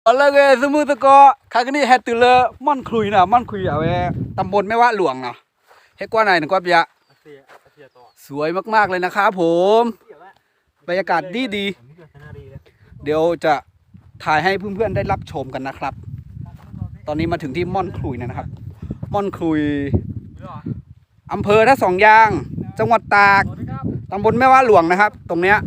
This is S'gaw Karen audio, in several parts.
အလၢဂ့ၤ သုမုၢ်သကိး ခါကနံၣ်ဟဲတုၤလၢ ม่อนขลุย နီၤ, ม่อนขลุย အဝဲ ตำบลแม่วะหลวง နီၤ, ဟဲကွၢ်နၤန့ၣ် ကွၢ်ပျး สวยมากๆเลยนะครับผม บรรยากาศดีๆ เดี๋ยวจะถ่ายให้เพื่อนๆได้รับชมกันนะครับ ตอนนี้มาถึงที่ม่อนขลุยแล้วนะครับ ม่อนขลุย อำเภอท่าสองยาง จังหวัดตาก ตำบลแม่วะหลวงนะครับ ตรงเนี้ย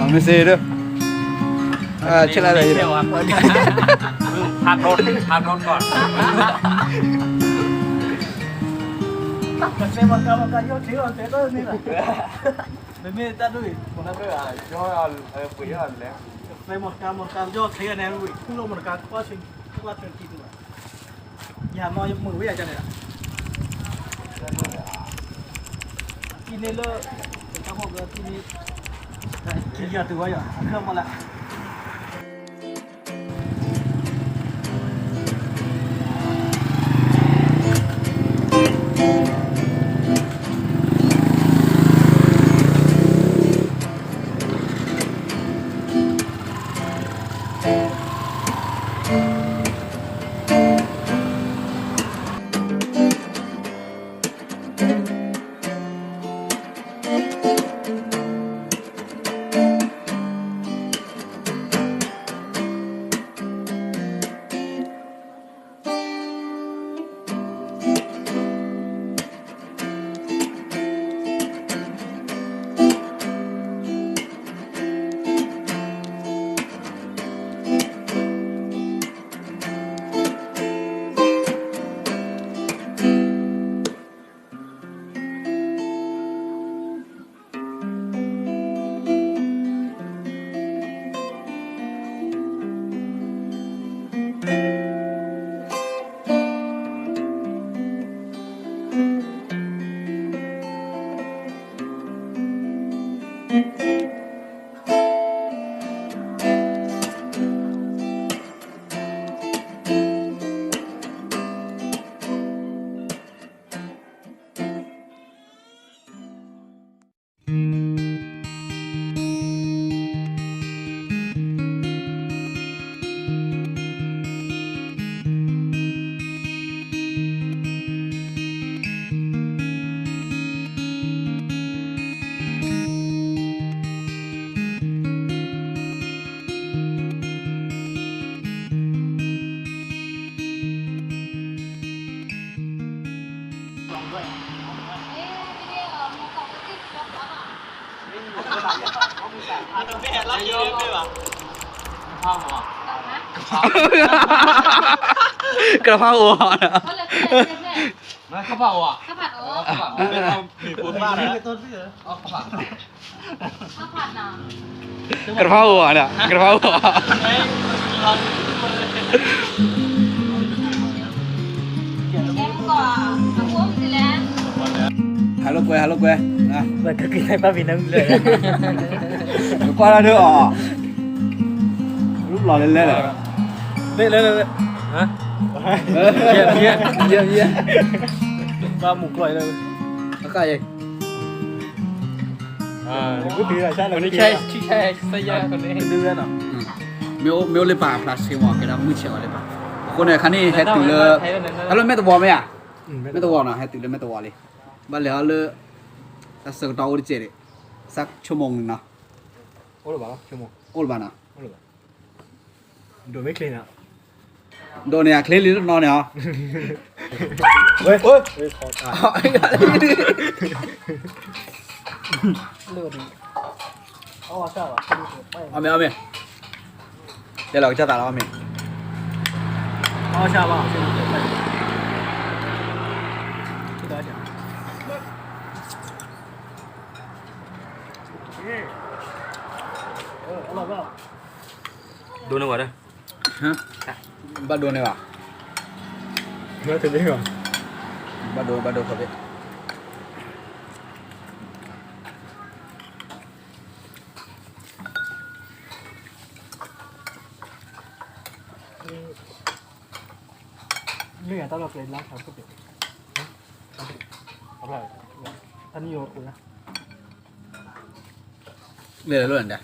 မၤမ့ၢ်စ့ဒီး เออ ชื่ออะไรอยู่ พักรถ พักรถก่อน မ့မ့ၢ်တၢ်ဒိၣ်အံၤ မီၢ်ကါ မီၢ်ကါ ယီၢ်ချ့န့ၣ် ဝံၤ ခူၣ်လီၤမီၢ်ကါ ကွၢ်ဆၢ ကွၢ်ဆၢကံတူၢ်ဘၣ် ယၤမီၢ်ယမုာ်ဝဲယၤကန့ၣ် ကံန့ၣ်လၢ တၢ်မီၢ်ကါကံန့ၣ် ကံယၤတုၤဝဲယၤ အခၢၣ်မီၢ်လၢ ကဖၣ်အိၣ် ข้าวผัด อ๋อ ข้าวผัด อ๋อ ข้าวผัด ကဖၣ်အိၣ် ကဖၣ်အိၣ် ဟါလၢကွဲ ဟါလၢကွဲ ဝဲကက့ၤသးပၢ်ဖံးနၢ်လၢ ကွၢ်လၢဒၢအီၤ လူပျီလဲလဲလၢ လဲလဲလဲလဲ ဟါ ယဲယဲယဲ ဘၣ်မူကျီၢ်လၢ အခါယဲ မ့ၢ်အိၣ်လၢပၢ်အဖျါဆ့မး ကဲဒီးမုၢ်ဆဲးအီၤလၢပၢ် အဃိန့ၣ် ခါန့ၣ် ဟဲတုၤလၢ တၢ်လၢမဲၢ်တဝီမ့ၢ်ဧါ မဲၢ်တဝီနီၤ ဟဲတုၤလၢမဲၢ်တဝီလံ ဘၣ်လဲၤအီၤလၢ တၢ်ဆၢကတီၢ်အိၣ်တစဲးဒံး စးဆိကမိၣ်န့ၣ်နီၤ အိၣ်လၢၤဘၣ်နီၤ ဒိးမ့ၢ်ချ့နီၤ ဒိးန့ၣ် အချ့လံတနီၤန့ၣ်ဟီ ဝဲ အီၣ်မ့ၢ်အီၣ်မ့ၢ် တဲလီၤကစၢ်သးလီၤအီၣ်မ့ၢ် အီၣ်ဆၣ်ဘၣ် ဒိးန့ၢ်ဝဲဒၣ် ဘၣ်ဒိးန့ၢ်ဘၣ် ဘၣ်ဒိ ဘၣ်ဒိခီဘ့ၣ် လၢတၢ်လီၢ်ကျဲလၢ်ဆါခိၣ်ပ့း တၢ်နံၣ်ယိၤတကိးလၢ လဲၤလၢလၢနဒၣ်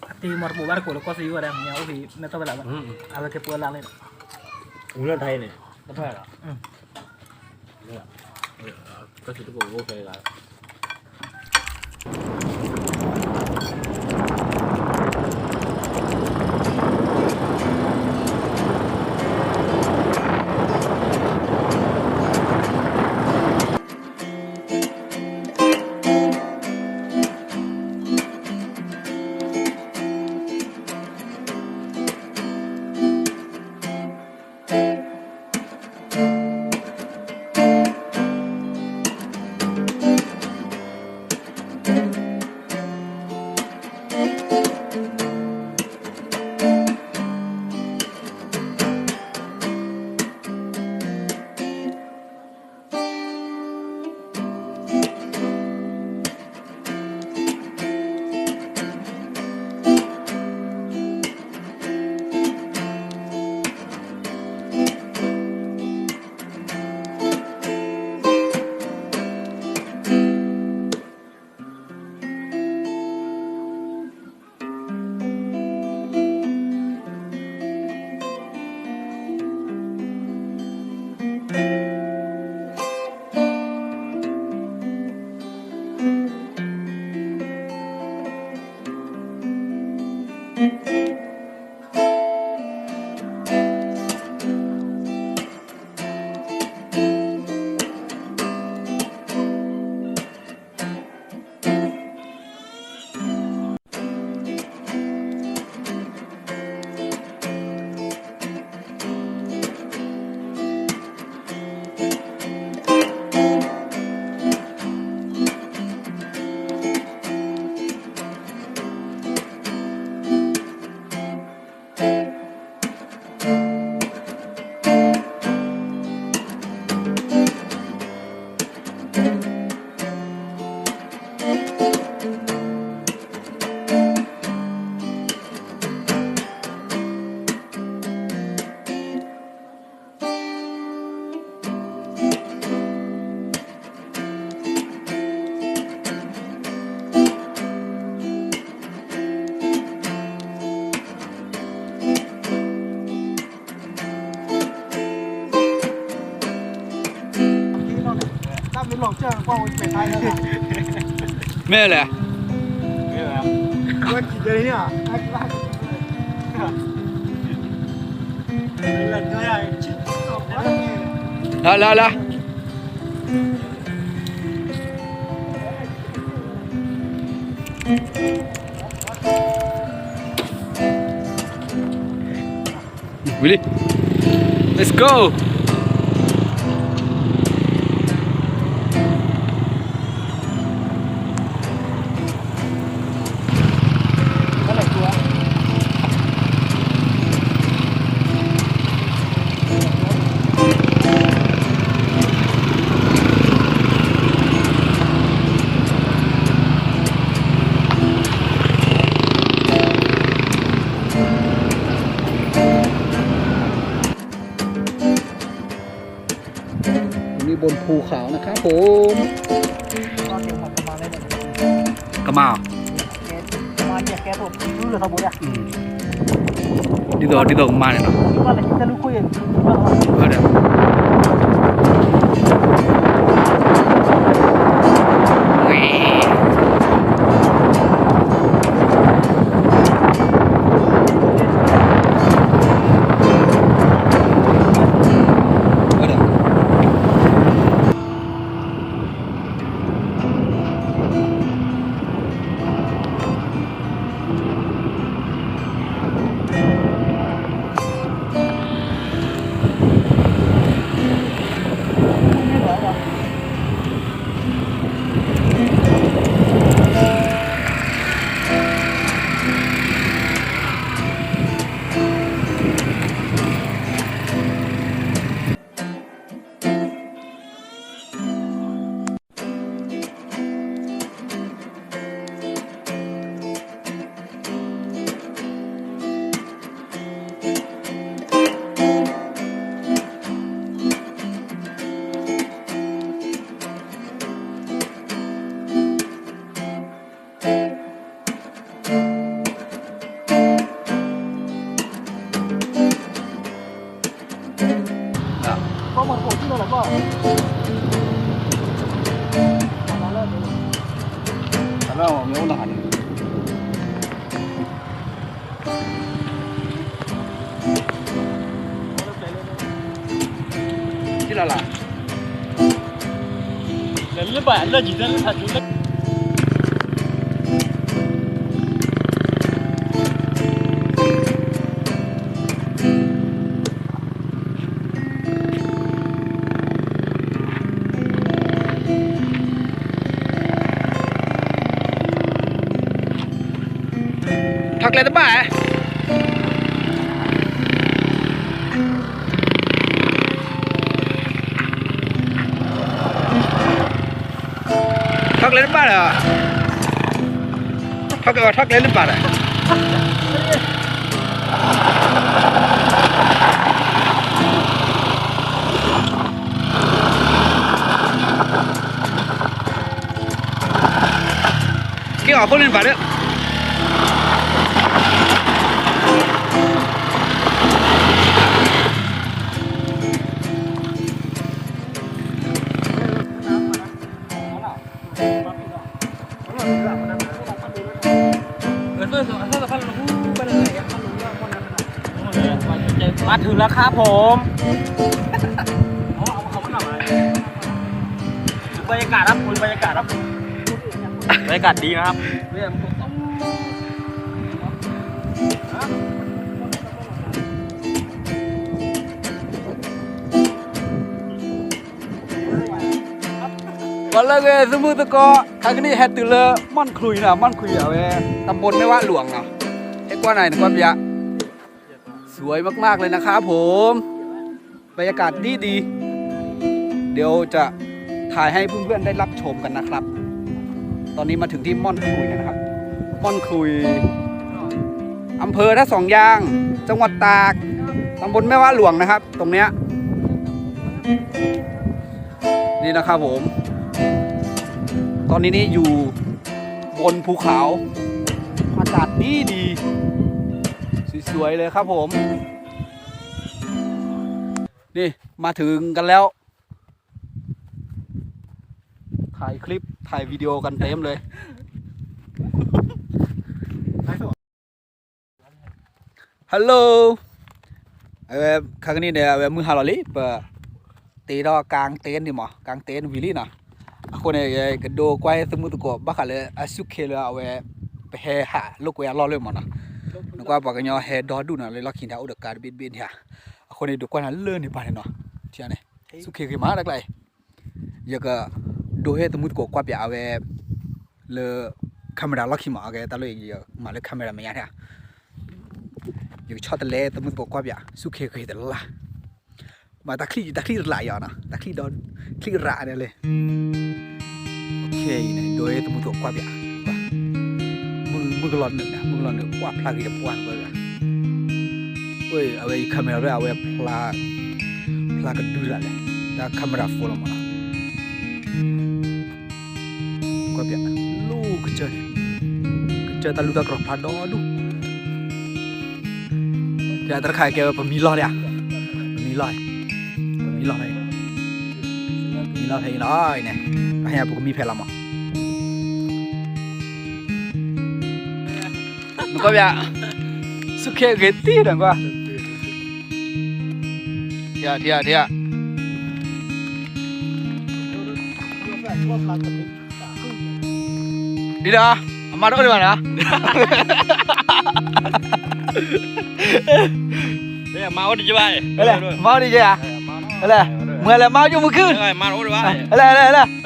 အတ့မီတပိာ်ဘၣ်တကိးလၢကီၢ်သံဝဲဒၣ် မ့ၢ်အိၣ်ဖဲမဲၢ်တီၢ်ဖဲလၢ်ဘၣ် အဝဲကဲပှဲၤလၢ်လၢ ဝံၤလၢတၢ်အံၤန့ၣ် တဖၣ်လီၤ ကီၢ်သံတကိးအိၣ်ဖဲလၢ် မ့ၢ်လဲၣ် လၢလၢလၢ ဝံၤလံ let's go. นี่บนภูเขานะครับผม กะมา ဒ်သိး ဒ်သိးကမၤန့ၣ်နီၤ မ့ၢ် လၢမ့ၢ်အိၣ်နီၢ်ဟါန့ၣ် လၢလၢ ထီၣ်ကျဲတဘၣ်ဧါ ထီၣ်ကျဲတဘၣ်ဒီး ထီၣ်ကျဲ ထီၣ်ကျဲတဘၣ်ဒီး က့ၤအီၤခိၣ်န့ၣ်ဘၣ်ဒီး มาถึงแล้วครับผม บรรยากาศครับคุณ บรรยากาศครับ บรรยากาศดีนะครับ ပှၤလၢအဂ့ၤ သမုၢ်သကိး ခဲကနံၣ်ဟဲတုၤလၢ ม่อนขลุย နီၤ ม่อนขลุย အဝဲ ตำบลแม่วะหลวง နီၤ ဟဲကွၢ်နၤ နကွၢ်ပယါ สวยมากๆเลยนะครับผม บรรยากาศดีๆ เดี๋ยวจะถ่ายให้เพื่อนๆได้รับชมกันนะครับ ตอนนี้มาถึงที่ม่อนขลุยแล้วนะครับ ม่อนขลุย อำเภอท่าสองยาง จังหวัดตาก ตำบลแม่วะหลวงนะครับ ตรงเนี้ย นี่นะครับผม ตอนนี้นี่อยู่บนภูเขา อากาศดีดี สวยๆเลยครับผม นี่ มาถึงกันแล้ว ถ่ายคลิป ถ่ายวิดีโอกันเต็มเลย Hello အဝဲ ခါကနံၣ်န့ၣ် အဝဲမုၢ်ဟါလီၤလံ ပ တ့ထီၣ်ကၢ်တ့န့ၣ်မး ကၢ်တ့ဝံၤလံနီၤ အဃိန့ၣ် ယကဒိကွၢ်သမုၢ်သကိး ဘၣ်ဃးလၢအ suitcase လၢအဝဲ ပဟဲဟးလိာ်ကွဲအလီၢ်လၢမးနီၤ နကွၢ်ပှၤကညီဟဲဒီဒူၣ်နီၤ လၢလီၢ်ခံန့ၣ် အိၣ်ဒီးကၢ်တဘ့ၣ်တဘ့ၣ်န့ၣ်ဧါ အဃိန့ၣ် ဒိးကွၢ်နၤလၢန့ၣ်ပၢ်န့ၣ်နီၤ ထံန့ၣ် suitcase ဂ့ၤမးတၢ်ကျါအံၤ ယက ဒိဟ့ၣ်သမုၢ်သကိးကွၢ်ပၠးအဝဲ လၢ camera လီၢ်ခံမး အကဲတၢ်လၢယမၤလၢ camera မဲာ်ညါထဲဧါ ယကဆီၣ်တလဲသမုၢ်သကိးကွၢ်ပၠး suitcase ဂ့ၤတလါ မ့ၢ်တၢ်ချံၣ် တၢ်ချံၣ်တလါယီၤနီၤ တၢ်ချံၣ်ဒီး ချံၣ်ရးန့ၣ်လံ အံၤန့ၣ် ဒိဟ့ၣ်သမုၢ်သကိးကွၢ်ပၠး မုၢ်ကလီၤနုာ်န့ၣ် မုၢ်ကလီၤနုာ် ပှၢ်ဖျါဂ့ၤတပှၢ်န့ၣ် အဝဲအံၤ camera လၢအဝဲဖျါ ဖျါကဒုတၢ်လဲၣ် တၢ် camera phone လီၤမးနီၤ ကွၢ်ပၠး လူကစၢၢ်န့ၣ် ကစၢၢ်တၢ်လူၢ်တၢ်ကြီဖျါဒီဒူၣ် တၢ်တခါကဲဝဲပမံလီၢ်လံဧါ ပမံလီၢ် ပမံလီၢ်ဖဲအံၤ မံလီၢ်ဖဲအံၤလီၤအံၤန့ၣ် ပဟဲပကမံဖဲလီၤမး နကွၢ်ပၠး suitcase ဂ့ၤတံၢ်ဒီးကွၢ် ထံၣ်ထံၣ်ထံၣ် ဒ်ဒီး အမါတအိၣ်ဒံးဘၣ်နီၤ မါအိၣ်ဒံးကဘၣ် မါအိၣ်ဒံးကဘၣ် မါအိၣ်ဒံးကဘၣ် မါအိၣ်ဒံး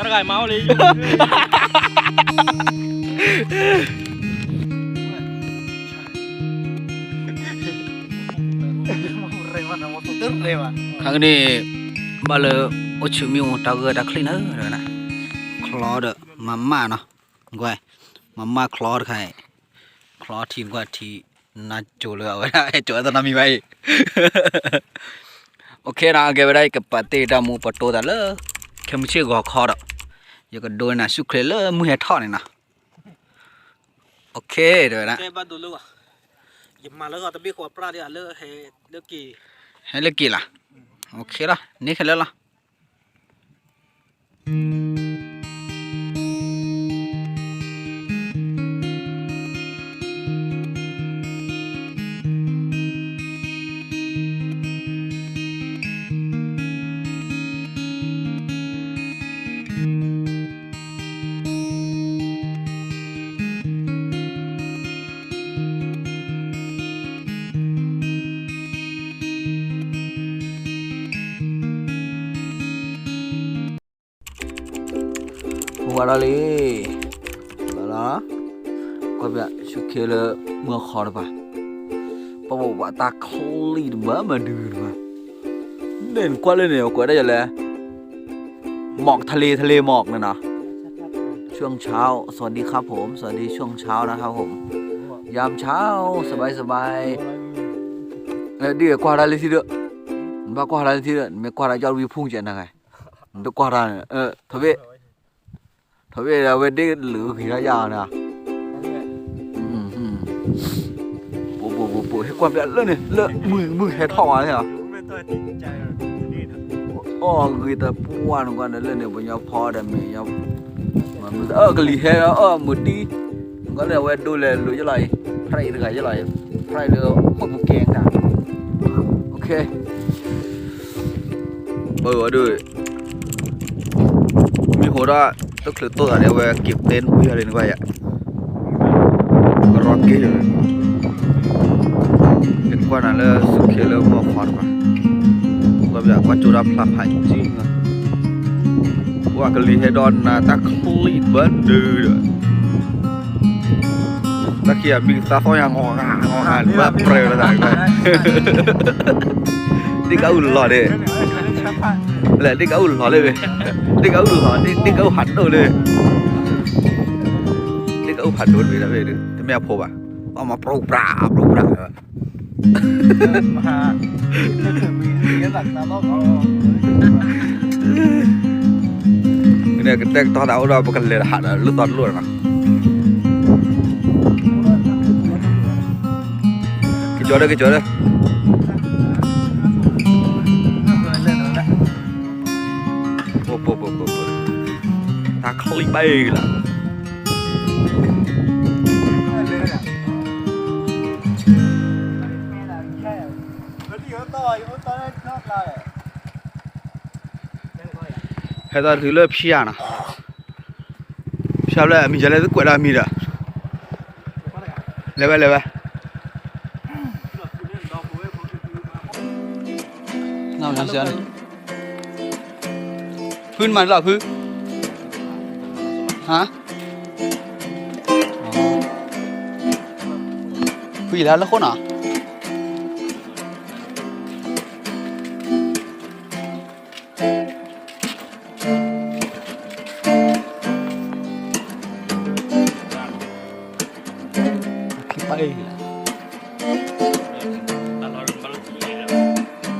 ကဘၣ် မါအိၣ်ဒံးကဘၣ် ခါကနံၣ် ဘၣ်လၢ အိၣ်ဆူၣ်မ့ၢ်အိၣ်တၢ်ဂၢၢ်တၢ်ချံၣ်နၤ ချီဒီး မၤမၢ်နီၤ ကွၢ် မၤမၢ်ချီတခါအံၤ ချီထံကွၢ်ထံ နါကၠိၤလၢအဝဲဒၣ် ဟဲကၠိၤအသးနီတမံၤဘၣ်အံၤ OK နီၤ ကဲဝဲဒၣ် ယကပာ်တ့ၢ်တၢ်မူပတိသးလၢ ခဲမုၢ်ဆ့ၣ်ဂီၤခီဒီး ယကဒိနၤ suitcase လၢမုၢ်ဟဲထီၣ်န့ၣ်နီၤ OK တဲဝဲဒၣ် ယမၤလၢဂီၤတဘ့ၣ်ဃီပြၣ်ဒၣ်လၢ ဟဲလၢက့ၤလၢ အိၣ်ခ့လီၤ န့ၢ်ခဲလၢာ်လီၤ. ဝါဒီးလံ, လီၤလီၤ, ကွၢ်ပျး ဆူၣ်ခ့လၢမုၢ်ဃီတပၤ, ပဘၣ်ဘၣ်တၢ်ချံတဘၣ်မၤဒုးတပၤ, န့ၣ်ကွၢ်လၢန့ၣ် ကွဲးဒၣ်ယလဲၣ်, မွၢ် ทะเล ทะเลหมอก န့ၣ်နီၤ, ช่วงเช้า สวัสดีครับผม สวัสดีช่วงเช้านะครับผม ยามเช้า สบายสบาย ဒ်ကွၢ်တၢ်လၢထံဒၢး, နဘၣ်ကွၢ်တၢ်လၢထံဒၢး, နမ့ၢ်ကွၢ်တၢ် ยอดวิว ဖူကဲနၤဂၤ, နတကွၢ်တၢ်န့ၣ်, ထီဘ့ၣ်, ထီဘ့ၣ်ဒီး အဝဲဒၣ်လုာ်ဂ့ၤတၢ်ယါန့ၣ်, ပူၤပူၤပူၤပူၤ ဟဲကွၢ်ပျးလၢန့ၣ် လၢမုၢ်ဟဲထီၣ်ဝဲန့ၣ်လီၤ. အီၣ်ဂ့ၤတပှၢ်နကွၢ်ဒီးလၢန့ၣ် ပညီဖီဒီးမ့ၢ်ညီ, အကလံၤဟဲအီၣ်မုၢ်တံၢ်, နကွၢ်လၢအဝဲဒိလၢလိၤယလီၤအံၤ, ဖရဲတဂၤယလီၤအံၤ, ဖရဲလၢဟီၣ်ပူၤကဲတၢ်, ပၢ်အီၤဒိၣ် မ့ၢ်ဟိးထီၣ် တချုးတိၢ်သးန့ၣ် အဝဲက့ၤတဲနဝံၤယၤလံနကွၢ်ယၤ, ကရီက့ၤယၤလံ, ကွၢ်နၤလၢဆူၣ်ခ့လၢမုၢ်ဃီတပၤ, ကွၢ်ပျးကွၢ်ကၠိတၢ်ဖျါဖးယံၤ, ကွၢ်ကလံၤဟဲဒီးနၤတၢ်ချံဘၣ်ဒုးဒီး တၢ်ခံဂၤမံကသါသီၣ်ညါ ငီၤဂၤ ငီၤဂၤ လၢပှဲၤလၢတၢ်, ဒ့ၣ်ကအုၣ်လီၤန့ၣ်, လၢဒ့ၣ်ကအုၣ်လီၤလၢဝဲ, ဒ့ၣ်ကအုၣ်လီၤ, ဒ့ၣ်ကအုၣ်ဖးဒိၣ်လၢဝဲ, ဒ့ၣ်ကအုၣ်ဖးဒိၣ်တဘ့ၣ်တဘ့ၣ်ဒီး တမ့ၢ်အဖိဘၣ်, အီၣ်မၤပြိပြးပြိပြး န့ၣ် ကတဲာ်ကတီၤသးအိၣ်ဒီး ပကလဲၤဟးဒီးလၢသီတလိၣ်နီၤ, ကကၠီဒီး ကကၠီဒီး, တၢ်ချံဘၣ်လီၤ, ဟဲသးတုၤလၢဖၠါနီၤ, ဖၠါဖျၢၣ်အမံၤ ယလဲၤသကွဲးဒီးအမံၤဒီး, လဲၤဝဲ လဲၤဝဲ, ဖုနမၤလီၤဖု, ဟါ, ဖုယလဲၤလၢဃိနီၤ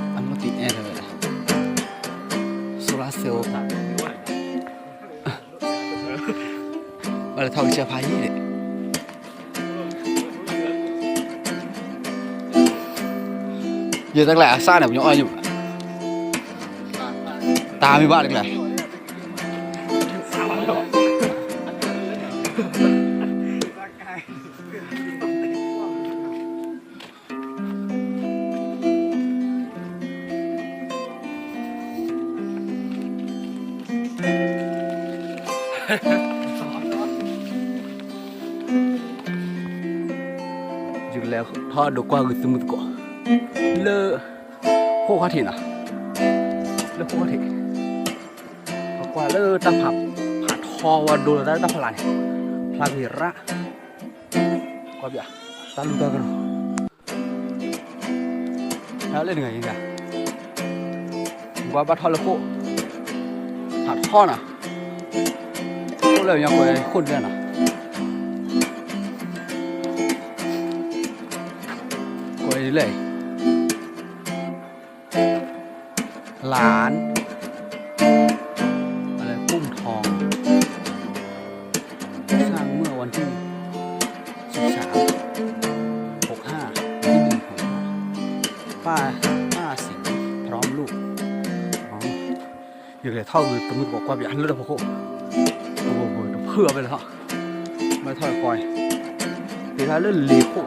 အနီၢ်တံၢ်အဲၣ်ဝဲဒၣ် solar cell ဘၣ်လဲၤထီၣ်ကစၢၢ်ဖးယံာ်ဒံး ယတကျဲၤအစၢ်န့ၣ် ပညီအီၣ်ယုၢ် တၢ်မ့ၢ်ဘၣ်တကျဲၤ ယကလဲၤထီၣ်ဒိးကွၢ်ဂုာ်သုးမုၢ်သကိး လၢ ဃိၣ်ခီၣ်ထံးနီၤ လၢဃိၣ်ခီၣ်ထံး ပကွၢ်လၢတၢ်ဖးထီဝဲဒိလီၤတၢ်လၢတၢ်ဖးလာ်န့ၣ် ဖျါဂ့ၤရၣ် ကွၢ်ပျး တၢ်လူၢ်တၢ်ကရၢ ဟဲလၢနဂၤအံၤ ကွၢ်ဘၣ်ထီၣ်လၢဃိၣ် ဖးထီနီၤ ဃိၣ်လၢညါကွဲဃိၣ်ဒၢနီၤ ကွဲလဲၣ် หลาน อะไร ปุ้มทอง สร้างเมื่อวันที่ สิบสาม หกห้า ที่หนึ่ง หกห้า ป้า ป้าสิงห์พร้อมลูก ယကလဲၤထီၣ်ဝံၤ တမုၢ်တကိးကွၢ်ပၠးလၢတၢ်ဖီခိၣ်, တဖုအီၤဖဲလဲၣ်ထီၣ်, မ့ၢ်ထီၣ်ကီ, တ့ထီၣ်လၢလ့ၤခိၣ်, ဝဲဒိလီၤကွၢ် တမ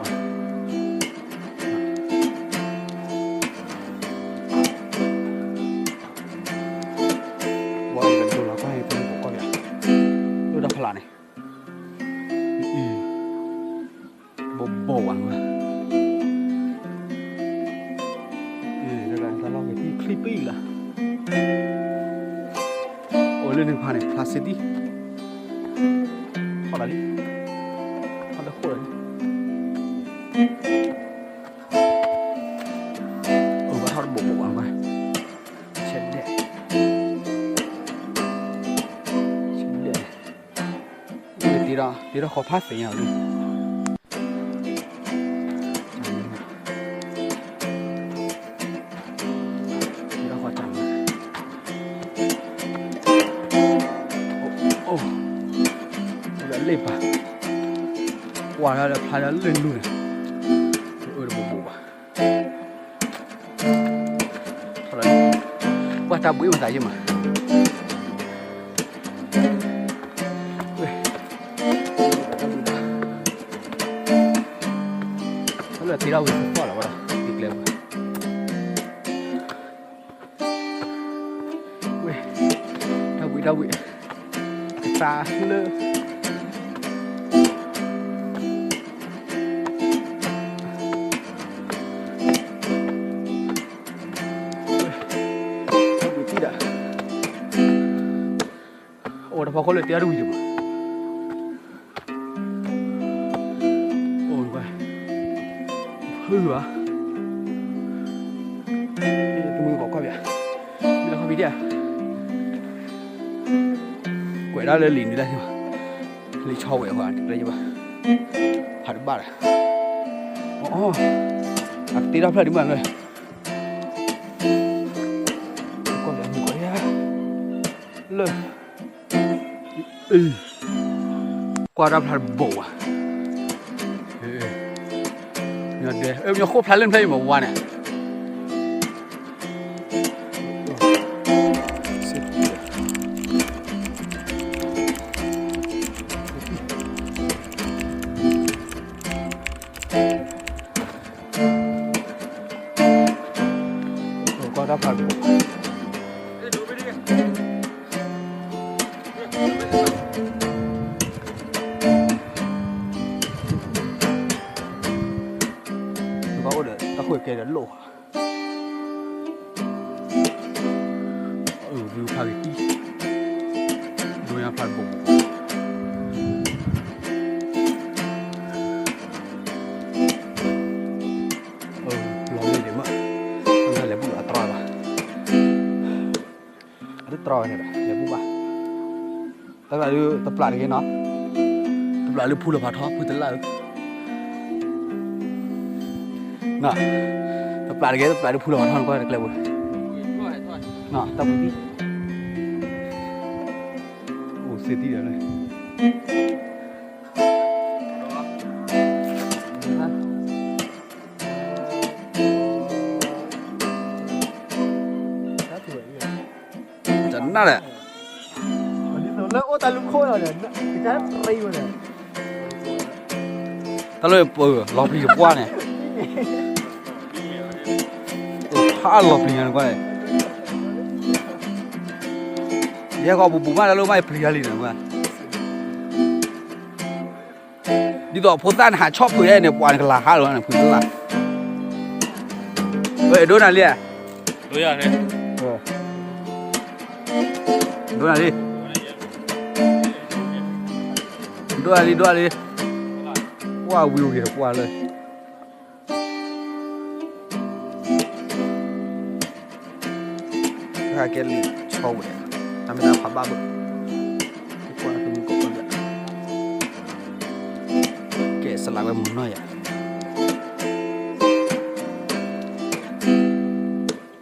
ုၢ်တကိးကွၢ်ပၠး, လၢတၢ်ဖးလၢ်န့ၣ်, ဘိးဘိးဝဲ, တၢ်လီၢ်က့ၤတံၢ်ချံပံလၢ်, အိၣ်လၢန့ၣ်ဖးန့ၣ် ဖျါစ့တံၢ်, ထီၣ်လီၤလံ, ထီၣ်လၢခိၣ်လီၤလံ, အိၣ်ဘၣ်ထီၣ်တဘိးဘိးဝဲ, ဆဲးဒဲး, ဆဲးဒဲး, တ့ထီၣ်ဃီဖးသ့ၣ်ညါလံ, တ့ထီၣ်ဃီ, အိၣ်လၢလ့ၣ်ပၤ, ကွၢ်လၢဖျါလၢလ့ၣ်နူန့ၣ်, အၢတဘိးဘိးဘၣ် ကွၢ်တၢ်ဘှံးမသးယံမး, လၢတ့ထီၣ်ဝံၤသီၣ်လီၤဝဲဒီး တ့ကျဲပူၤ, တၢ်ဘှံးတၢ်ဘှံး, ကသါလၢ တံၢ်ဒၣ်, အိၣ်တၢ်ဖီခိၣ်လၢတ့ထီၣ်တဝံၤယံမး, အိၣ်, ဖုဘၣ်, တမုၢ်ဘီၣ်ကွၢ်ပၠး, မ့ၢ်လီၤခီဖံးဒၣ်, ကွဲးဒၣ်လၢလံာ်နုာ်လၢ်န့ၣ်ဘၣ်, လံာ်ဆီဝဲအဃိတကျဲယဘၣ်, ဖးတဘၣ်ဒီး, အီ, အကတ့ထီၣ်ဖျၢၣ်ဒံးမးလၢ, ကွၢ်ပၠးမုၢ်ကီးယါ, လၢ ကွၢ်တၢ်ဖျါတဘိးဝဲ, မ့ၢ်ဃိၣ်ဖျါလၢဖျါအံၤမ့ၢ်ဝါန့ၣ်, ကွၢ်တၢ်ဖျါတဘိး ဘၣ်အိၣ်ဒီးတၢ်ဃိၣ်ကဲဒီးလိၣ်, အၢ ဝံဖးဂ့ၤတံၢ်, ဒိညါဖးတဘိး, လီၤလံဒံးမး, လဲၤဘူၣ်အတြီဘၣ်, အတတြီဝဲန့ၣ်ဒီး လဲၤဘူၣ်ဘၣ်, တၢ်ဖျါဒုးတပျးတဂ့ၤနီၤ, တပျးလၢဖူလီၤဖးထီ ဖုတလၢ်ဧၢ, တပျးတဂ့ၤ တပျးလၢဖူလီၤဖးထီန့ၣ်ကွၢ်တကျဲပူၤ, တၢ်ပူၤတံၢ်, အိၣ်စ့တံၢ်ဒီးလၢ တနၢ်ဒီး လၢအိၣ်တၢ်လူၢ်ခိၣ်လီၤဒီး ကတၢ်ရံဝဲဒီး တၢ်လၢပလီၤပျံၤတပှၢ်န့ၣ်, ဖးလီၤပျံၤညါနကွၢ်န့ၣ်, ယဲကီးပူၤပူၤမးတၢ်လၢမ့ၢ်ပျံၤယါလံန့ၣ်ကွၢ် ဒ်သိးဖိသၣ်န့ၣ် ဟးဆီၣ်ဖုးဒၣ်န့ၣ် ပှၤန့ၣ်ကလၤဟးလီၤန့ၣ် ဖုသၣ်, အဲၣ်ဒိးနၤလံ, ဒိနၤလံ, ဒိနၤလံ, ဒိနၤလံ, ကွၢ်ဝံၤဝံၤဒီးကွၢ်လၢ တၢ်ကဲလံာ်ဆီဝဲ, တၢ်မ့ၢ်တၢ်ဖးဘၣ်ဘၣ်, ကွၢ်တမုၢ်ကိးကီးယၤ, ကဲစလးဝဲမုၢ်နီၢ်ယၤ,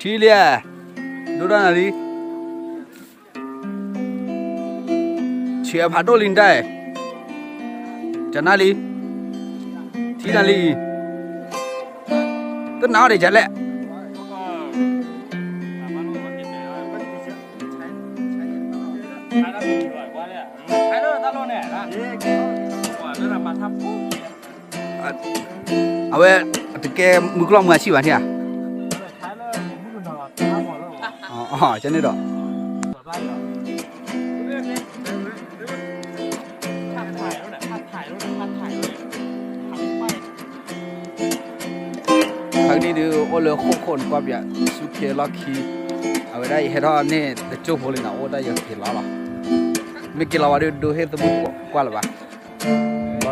ထံလံ, ဒိဒၣ်နၤလံ, ဆံးအဖးဒိၣ်လံနတၢ်, ကနၣ်လံ, ထံနၤလံ, တနာ်အီၤဒံးကလဲၣ်. အဝဲ တကဲမုၢ်ကျီၢ်မုၢ်အဆံၣ်ဘၣ်န့ၣ်ဧါ. ကန့ၣ်ဒီး ခါကနံၣ်ဒုး အိၣ်လၢဃိၣ်ခိၣ်န့ၣ် ကွၢ်ပၠး ဆူက့လီၢ်ခံ, အဝဲဒၣ်ယဟဲထီၣ်န့ၣ် တကၠိၢ်ဖိလံနီၤ, အိၣ်ဒၣ်ယက့ၤလီၤလီၤ. မ့ၢ်က့ၤလီၤဝဲဒုး ဒိဟ့ၣ်သမုၢ်ကိးကွၢ်လၢၤဘၣ်.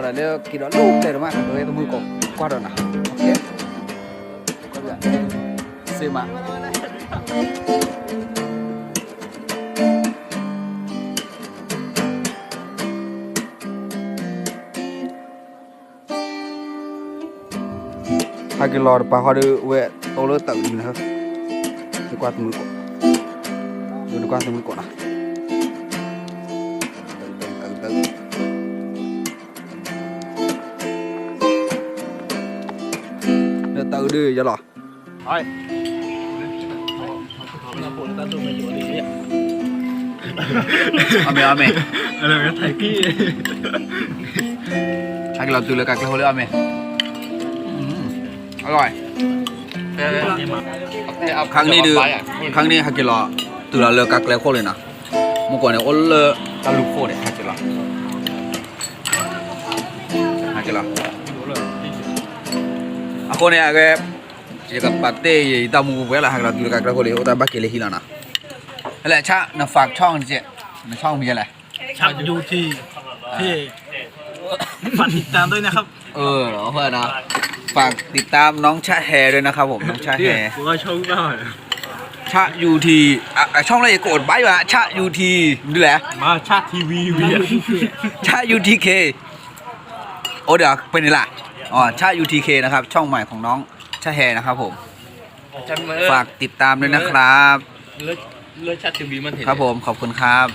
လီၤဒီးလၢက့ၤဒီးလၢပျဲၢ်တမး ဒိဟ့ၣ်သမုၢ်ကိးကွၢ်ဒီးနၤ. စ့မး ဟဲက့ၤလီၤတပၤဃီဒီး ဝဲတိလၢတၢ်အုးဒုးနၤ, နကွၢ်သမုၢ်ကိး, နကွၢ်သမုၢ်ကိးနၤ, တၢ်အုးဒုးယလီၤ. အီၣ်မ့ၤ အီၣ်မ့ၤ, ဟဲက့ၤလီၤတုၤလၢကးကျဲဃိလံ အီၣ်မ့ၤ. ခါကနံၣ်ဒုး ခါကနံၣ်ဟဲက့ၤလီၤ တုၤလီၤလၢကးကျဲခိၣ်လံနီၤ, မုၢ်ကိးန့ၣ် အိၣ်လၢတၢ်လူၢ်ခိၣ်န့ၣ် ဟဲက့ၤလီၤ, ဟဲက့ၤလီၤ. အဃိန့ၣ် အဝဲ ယကပာ်တ့ၢ်ယတၢ်မူပှဲၤလၢဟဲက့ၤလီၤတုၤလၢကးကျဲခိၣ်လံ, အိၣ်တၢ်ဘၣ်က့ၤလၢဟံၣ်လီၤနီၤ. ဟဲလဲၣ် ဆၣ် န ฝากช่อง န ช่องမံၤလဲၣ်. ဆၣ် YouTube က့ၤ ฝากติดตามด้วยนะครับ. เออ เพื่อนนะ ฝากติดตามน้องชะแฮด้วยนะครับผม น้องชะแฮ ช่องอะไรกดไว้วะ ชะ YouTube นี่แหละ ชะ ทีวี ชะ ยูทีเค โอ้เดี๋ยวเป็นไงล่ะ อ๋อ ชะ ยูทีเค นะครับ ช่องใหม่ของน้องชะแฮนะครับผม ฝากติดตามด้วยนะครับ ครับผม ขอบคุณครับ